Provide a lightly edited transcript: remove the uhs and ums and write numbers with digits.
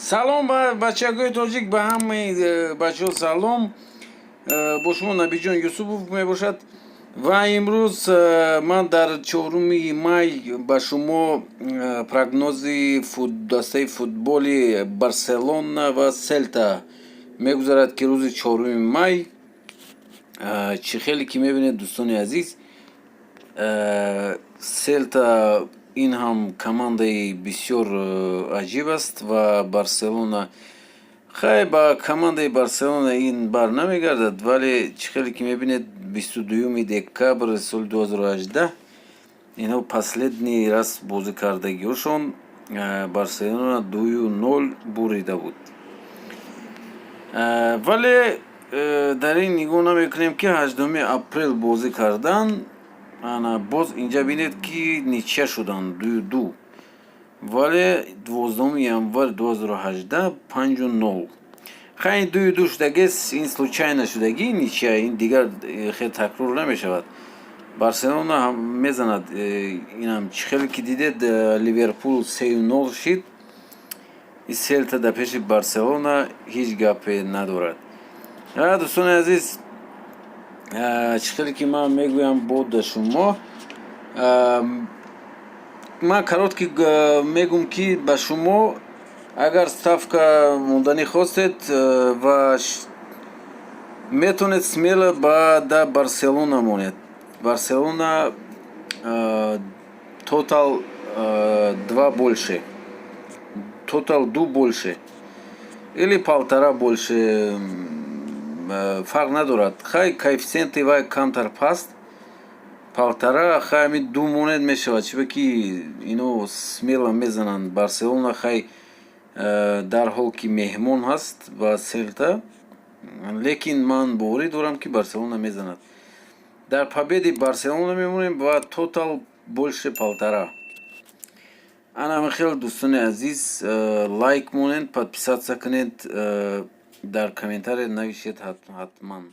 Салом ба бачагои тоҷик, ба ҳамаи бачаҳо салом. Бо шумо Набиҷон Юсупов мебошад ва имрӯз ман дар 4 май ба шумо прогнози дастаи футболи Барселона ва Селта мегузарад, ки рӯзи 4 май чӣ хеле ки мебинед, дӯстони азиз, Селта ин ҳам командаи бисёр аҷиб аст ва Барселона, хай, ба командаи Барселона ин бар намегардад, вале чӣ хеле ки мебинед, 22 декабри соли 2018 инҳо последний раз бозӣ кардагиҳошон Барселона 2-0 бурида буд. Вале дар ин нигоҳ намекунем, ки 8 апрел бозӣ кардан. Ана боз инҷа бинед, ки ничья шуданд, 2-2, вале 12 январи 2018 5-0. Хай, ин 2-2 шудагист, ин случайно шудагӣ ничья, ин дигар хеле такрор намешавад. Барселона ҳам мезанад. Инам чӣ хеле ки дидед, Ливерпул 3-0 шид, ин Селта дар пеши Барселона ҳеҷ гапе надорад. Дӯстони азиз, чӣ хеле ки ман мегӯям бо шумо, ман короткий мегӯм, ки ба шумо агар ставка монданӣ хостед ва метавонед смело ба да Барселона монед. Барселона тотал два больше, тотал ду больше или полтора больше, фарқ надорад. Хай, коэффициенти вай камтар паст, полтора, хай, ҳамин ду монед мешавад, чиба ки ино смело мезананд Барселона. Хай, дар ҳол ки меҳмон ҳаст ба Селта, лекин ман боварӣ дорам, ки Барселона мезанад. Дар победи Барселона мемонем ва тотал больше полтора. Ана хеле, дӯстони азиз, лайк монед, подписаться кунед, дар комментария нависед ҳатман.